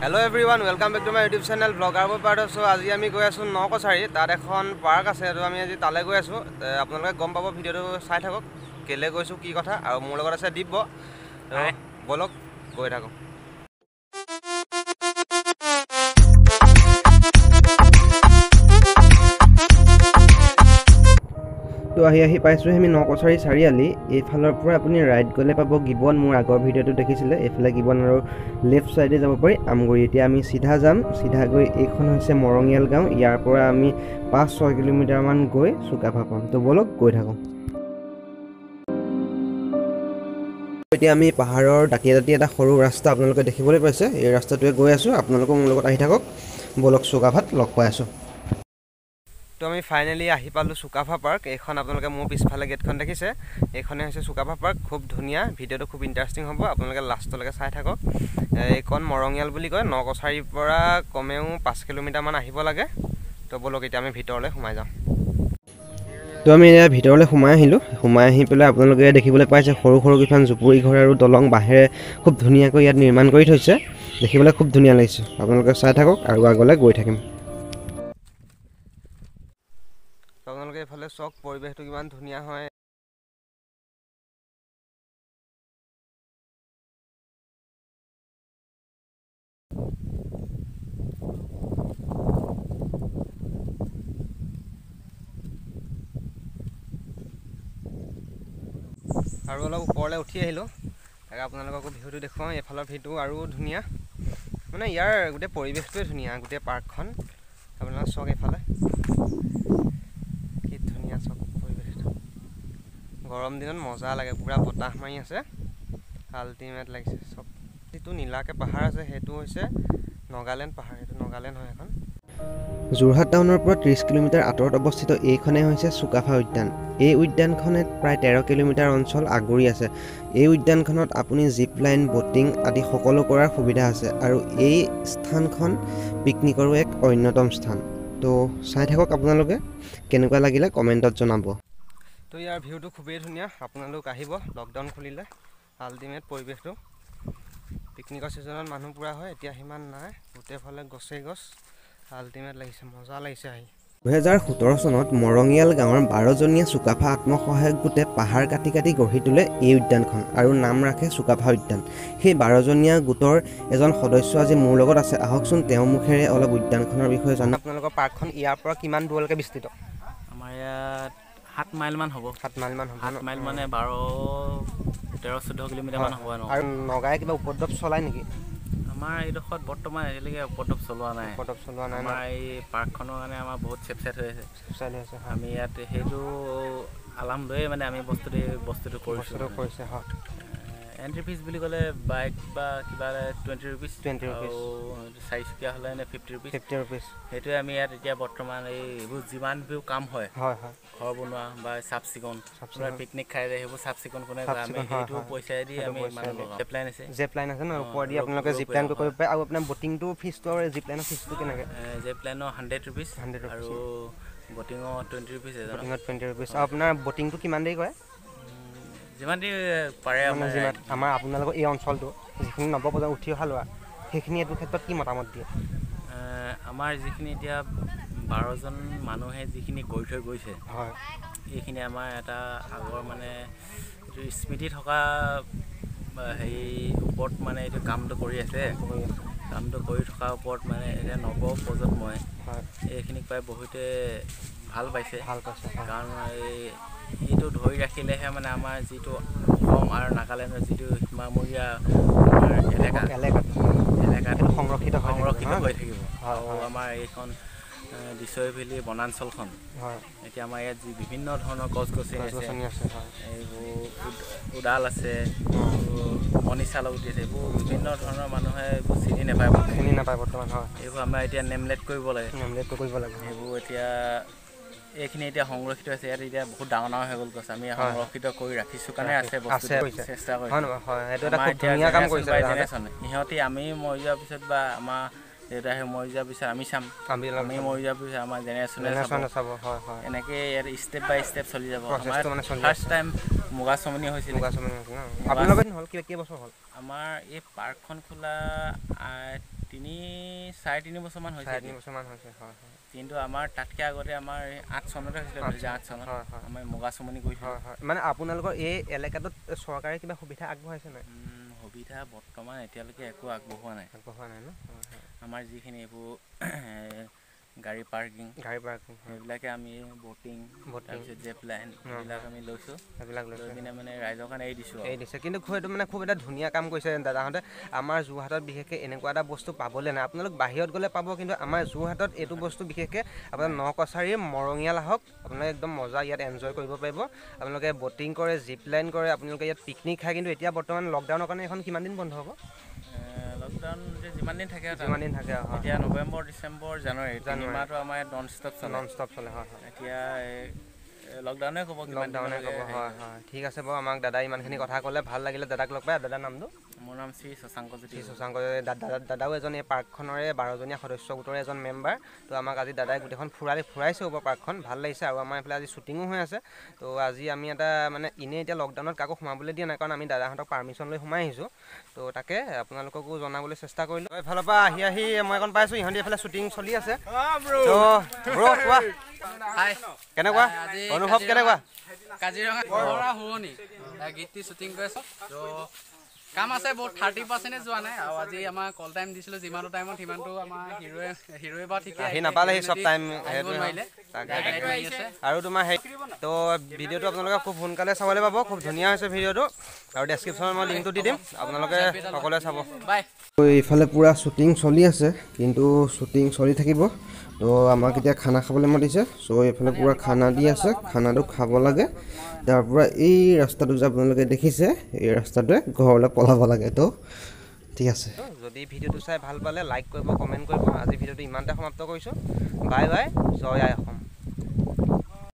Hello everyone, welcome back to my YouTube channel vlogger boy part. So আজি আমি গৈ আছোঁ ন কছাৰী, তাত এখন পাৰ্ক আছে আৰু আমি আজি তালৈ গৈ আছোঁ। আপোনালোকে গম পাব, ভিডিঅ'টো চাই থাকক কেলৈ গৈছোঁ কি কথা। আৰু মোৰ লগত আছে দিব্য, ব'লক গৈ থাকোঁ। তো আহি আহি পাইছোঁ আমি ন কছাৰী চাৰিআলি। এইফালৰ পৰা আপুনি ৰাইট গ'লে পাব গিবন, মোৰ আগৰ ভিডিঅ'টো দেখিছিলে। এইফালে গিবন আৰু লেফ্ট ছাইডে যাব পাৰি আমগুৰি। এতিয়া আমি চিধা যাম, চিধা গৈ এইখন হৈছে মৰঙীয়াল গাঁও। ইয়াৰ পৰা আমি 5-6 কিলোমিটাৰমান গৈ চুকাফা পাম। তো ব'লক গৈ থাকোঁ। এতিয়া আমি পাহাৰৰ দাঁতিয়ে দাঁতিয়ে এটা সৰু ৰাস্তা আপোনালোকে দেখিবলৈ পাইছে, এই ৰাস্তাটোৱে গৈ আছোঁ। আপোনালোকো মোৰ লগত আহি থাকক, ব'লক চুকাফাত লগ পাই আছোঁ। তো আমি ফাইনেলি আহি পালোঁ চুকাফা পাৰ্ক। এইখন আপোনালোকে মোৰ পিছফালে গেটখন দেখিছে, এইখনে হৈছে চুকাফা পাৰ্ক। খুব ধুনীয়া, ভিডিঅ'টো খুব ইণ্টাৰেষ্টিং হ'ব, আপোনালোকে লাষ্টলৈকে চাই থাকক। এইখন মৰঙীয়াল বুলি কয়, ন কছাৰীৰ পৰা কমেও 5 কিলোমিটাৰমান আহিব লাগে। তো ব'লক এতিয়া আমি ভিতৰলৈ সোমাই যাওঁ। তো আমি এতিয়া ভিতৰলৈ সোমাই আহিলোঁ। সোমাই আহি পেলাই আপোনালোকে দেখিবলৈ পাইছে সৰু সৰু কিছুমান জুপুৰি ঘৰ আৰু দলং বাঁহেৰে খুব ধুনীয়াকৈ ইয়াত নিৰ্মাণ কৰি থৈছে। দেখিবলৈ খুব ধুনীয়া লাগিছে, আপোনালোকে চাই থাকক আৰু আগলৈ গৈ থাকিম। আপোনালোকে এইফালে চাওক, পৰিৱেশটো কিমান ধুনীয়া হয়। আৰু অলপ ওপৰলৈ উঠি আহিলোঁ, তাকে আপোনালোককো ভিউটো দেখুৱাওঁ। এইফালৰ ভিউটো আৰু ধুনীয়া, মানে ইয়াৰ গোটেই পৰিৱেশটোৱে ধুনীয়া, গোটেই পাৰ্কখন। আপোনালোকে চাওক এইফালে কি ধুনীয়া চাওক পৰিৱেশটো। গৰম দিনত মজা লাগে, পূৰা বতাহ মাৰি আছে, আল্টিমেট লাগিছে চব। যিটো নীলাকৈ পাহাৰ আছে সেইটো হৈছে নগালেণ্ড পাহাৰ, সেইটো নগালেণ্ড হয় এখন। যোৰহাট টাউনৰ পৰা 30 কিলোমিটাৰ আঁতৰত অৱস্থিত এইখনেই হৈছে চুকাফা উদ্যান। এই উদ্যানখনে প্ৰায় 13 কিলোমিটাৰ অঞ্চল আগুৰি আছে। এই উদ্যানখনত আপুনি জিপ লাইন, ব'টিং আদি সকলো কৰাৰ সুবিধা আছে আৰু এই স্থানখন পিকনিকৰো এক অন্যতম স্থান। তো চাই থাকক আপোনালোকে, কেনেকুৱা লাগিলে কমেণ্টত জনাব। তো ইয়াৰ ভিউটো খুবেই ধুনীয়া, আপোনালোক আহিব লকডাউন খুলিলে, আল্টিমেট পৰিৱেশটো। পিকনিকৰ ছিজনত মানুহ পূৰা হয়, এতিয়া সিমান নাই, গোটেইফালে গছেই গছ, আল্টিমেট লাগিছে, মজা লাগিছে আহি। 2017 চনত মৰঙীয়াল গাঁৱৰ 12জনীয়া চুকাফা আত্মসহায়ক গোটে পাহাৰ কাটি কাটি গঢ়ি তোলে এই উদ্যানখন আৰু নাম ৰাখে চুকাফা উদ্যান। সেই 12জনীয়া গোটৰ এজন সদস্য আজি মোৰ লগত আছে, আহকচোন তেওঁৰ মুখেৰে অলপ উদ্যানখনৰ বিষয়ে জানো। আপোনালোকৰ পাৰ্কখন ইয়াৰ পৰা কিমান দূৰলৈকে বিস্তৃত? আমাৰ ইয়াত 7 মাইলমান হ'ব। 7 মাইলমান হ'ব? 7 মাইল মানে 12, 13, 14 কিলোমিটাৰমান হ'ব। আৰু নগাই কিবা উপদ্ৰৱ চলায় নেকি? আমাৰ এইডোখৰত বৰ্তমান এতিয়ালৈকে উপদ্ৰৱ চলোৱা নাই। উপদ্ৰৱ চলোৱা নাই। আমাৰ এই পাৰ্কখনৰ কাৰণে আমাৰ বহুত চেপচাইট হৈ আছে। চেপচাইট হৈ আছে। আমি ইয়াত সেইটো আলাম লৈয়ে মানে আমি বস্তুটো কৰিছোঁ। কৰিছে, হয়। এণ্ট্ৰি ফিজ বুলি ক'লে বাইক বা কিবা 20 ৰুপিজ, 20 ৰুপিজ, চাৰিচকীয়া হ'লে এনে 50 ৰুপিজ। 50 ৰুপিজ। সেইটোৱে আমি ইয়াত এতিয়া বৰ্তমান এইবোৰ যিমানবোৰ কাম হয়, হয় হয়, ঘৰ বনোৱা বা চাফ চিকুণ, পিকনিক খাই যায় সেইবোৰ চাফ চিকুণ কোনে কৰে, আমি সেইটো পইচাই দি আমি মানুহ লগাওঁ। জেপ লাইন আছে, জেপ লাইন আছে ন, ওপৰেদি আপোনালোকে জিপ লাইনটো কৰিব পাৰে। আৰু আপোনাৰ ব'টিংটো ফিজটো আৰু জিপ লাইনৰ ফিজটো কেনেকৈ? জেপ লাইনৰ 100 ৰুপিজ, 100 ৰুপিজ, আৰু ব'টিঙৰ 20 ৰুপিজ এজনৰ। ব'টিঙত 20 ৰুপিজ। আৰু আপোনাৰ ব'টিংটো কিমান দেৰি কৰে? যিমান দেৰি পাৰে। যিমান আমাৰ আপোনালোকৰ এই অঞ্চলটো যিখিনি নৱপ্ৰজন্ম উঠি অহা ল'ৰা, সেইখিনি এইটো ক্ষেত্ৰত কি মতামত দিয়ে? আমাৰ যিখিনি এতিয়া 12জন মানুহে যিখিনি কৰি থৈ গৈছে, হয়, এইখিনি আমাৰ এটা আগৰ মানে এইটো স্মৃতি থকা হেৰি ওপৰত মানে এইটো কামটো কৰি আছে। কামটো কৰি থকাৰ ওপৰত মানে এতিয়া নৱপ্ৰজন্মই এইখিনিক পাই বহুতে ভাল পাইছে। ভাল পাইছে, কাৰণ এইটো ধৰি ৰাখিলেহে মানে আমাৰ যিটো অসম আৰু নাগালেণ্ডৰ যিটো সীমামূৰীয়া আমাৰ এলেকাটো সংৰক্ষিত হৈ থাকিব। আৰু আমাৰ এইখন দিচৈ ভেলী বনাঞ্চলখন, এতিয়া আমাৰ ইয়াত যি বিভিন্ন ধৰণৰ গছ গছনি আছে, এইবোৰ উদাল আছে, মণিচালক উঠি আছে, এইবোৰ বিভিন্ন ধৰণৰ মানুহে এইবোৰ চিনি নাপায়, চিনি নাপায় বৰ্তমান। হয়, এইবোৰ আমাৰ এতিয়া নেমলেট কৰিব লাগে, নেমলেট কৰিব লাগে। এইবোৰ এতিয়া এইখিনি এতিয়া সংৰক্ষিত হৈছে। ইয়াত এতিয়া বহুত ডাঙৰ ডাঙৰ হৈ গ'ল গছ, আমি সংৰক্ষিত কৰি ৰাখিছোঁ কাৰণে আছে বস্তু, চেষ্টা কৰিছোঁ। হয়, এইটো এটা খুব ধুনীয়া কাম কৰিছে। জেনেৰেশ্যন ইহঁতি আমি মৰি যোৱাৰ পিছত বা আমাৰ দেউতা মৰি যোৱাৰ পিছত আমি চাম, আমি মৰি যোৱাৰ পিছত আমাৰ জেনেৰেশ্যনে চাব। এনেকৈ ইয়াত ষ্টেপ বাই ষ্টেপ চলি যাব। ফাৰ্ষ্ট টাইম মুগা চমনি হৈছিল। আমাৰ এই পাৰ্কখন খোলা 3-3.5 বছৰমান হৈছে। কিন্তু আমাৰ তাতকৈ আগতে আমাৰ 8 চনতে হৈছিলে, 2008 চনত আমাৰ মুগা চমনি কৰিছিলোঁ। মানে আপোনালোকৰ এই এলেকাটোত চৰকাৰে কিবা সুবিধা আগবঢ়াইছে নাই? সুবিধা বৰ্তমান এতিয়ালৈকে একো আগবঢ়োৱা নাই। আগবঢ়োৱা নাই ন? আমাৰ যিখিনি এইবোৰ গাড়ী পাৰ্কিং, সেইবিলাকে আমি ব'টিং, তাৰপিছত জেপ লাইন এইবিলাক আমি লৈছোঁ। সেইবিলাক লৈ কিনে মানে ৰাইজৰ কাৰণে এৰি দিছোঁ। এৰি দিছে। কিন্তু খুব এইটো মানে খুব এটা ধুনীয়া কাম কৰিছে দাদাহঁতে। আমাৰ যোৰহাটত বিশেষকৈ এনেকুৱা এটা বস্তু পাবলৈ নাই। আপোনালোক বাহিৰত গ'লে পাব, কিন্তু আমাৰ যোৰহাটত এইটো বস্তু বিশেষকৈ আপোনাৰ ন কছাৰীৰ মৰঙীয়াল আহক, আপোনালোকে একদম মজা ইয়াত এনজয় কৰিব পাৰিব। আপোনালোকে ব'টিং কৰে, জিপ লাইন কৰে, আপোনালোকে ইয়াত পিকনিক খায়। কিন্তু এতিয়া বৰ্তমান লকডাউনৰ কাৰণে এখন কিমান দিন বন্ধ হ'ব? লকডাউন যিমান দিন থাকে, যিমান দিন থাকে। এতিয়া নৱেম্বৰ, ডিচেম্বৰ, জানুৱাৰী তিনি মাহটো আমাৰ ইয়াত নন ষ্টপ চলে। নন ষ্টপ চলে, হয়। এতিয়া লকডাউনে ক'ব, লকডাউনে ক'ব। হয় হয়, ঠিক আছে বাৰু। আমাক দাদাই ইমানখিনি কথা ক'লে, ভাল লাগিলে দাদাক লগ পাই। দাদাৰ নামটো? মোৰ নাম শ্ৰী শশাংক জ্যোতি। শ্ৰী শশাংক দাদাও এজন এই পাৰ্কখনৰে 12জনীয়া সদস্য গোটৰে এজন মেম্বাৰ। তো আমাক আজি দাদাই গোটেইখন ফুৰাইছে ওপৰ পাৰ্কখন, ভাল লাগিছে। আৰু আমাৰ এইফালে আজি শ্বুটিঙো হৈ আছে। তো আজি আমি এটা মানে এনেই এতিয়া লকডাউনত কাকো সোমাবলৈ দিয়া নাই, কাৰণ আমি দাদাহঁতক পাৰ্মিশ্যন লৈ সোমাই আহিছোঁ। তো তাকে আপোনালোককো জনাবলৈ চেষ্টা কৰিলোঁ। এইফালৰ পৰা আহি আহি মই এখন পাইছোঁ, ইহঁতি এইফালে শ্বুটিং চলি আছে। তো ব্ৰ কোৱা, কেনেকুৱা অনুভৱ, কেনেকুৱা? কাজিৰঙা শুৱনি গীতটি শ্বুটিং কৰি আছোঁ। তো কাম আছে বহুত, 30% যোৱা নাই। আৰু আজি আমাৰ কল টাইম দিছিলোঁ, যিমানটো টাইমত সিমানটো আমাৰ হিৰোৱে বাৰু ঠিকে আহি নাপালেহি, চব টাইম আৰু তোমাৰ সেই। তো ভিডিঅ'টো আপোনালোকে খুব সোনকালে চাবলৈ পাব, খুব ধুনীয়া হৈছে ভিডিঅ'টো। আৰু ডেছক্ৰিপশ্যনত মই লিংকটো দি দিম, আপোনালোকে সকলোৱে চাব। বাই। এইফালে পূৰা শ্বুটিং চলি আছে, কিন্তু শ্বুটিং চলি থাকিব। তো আমাক এতিয়া খানা খাবলৈ মাতিছে। চ' এইফালে পূৰা খানা দি আছে, খানাটো খাব লাগে। তাৰপৰা এই ৰাস্তাটো যে আপোনালোকে দেখিছে, এই ৰাস্তাটোৱে ঘৰলৈ পলাব লাগে। তো ঠিক আছে, যদি ভিডিঅ'টো চাই ভাল পালে লাইক কৰিব, কমেণ্ট কৰিব। আজি ভিডিঅ'টো ইমানতে সমাপ্ত কৰিছোঁ। বাই বাই, জয় আই অসম।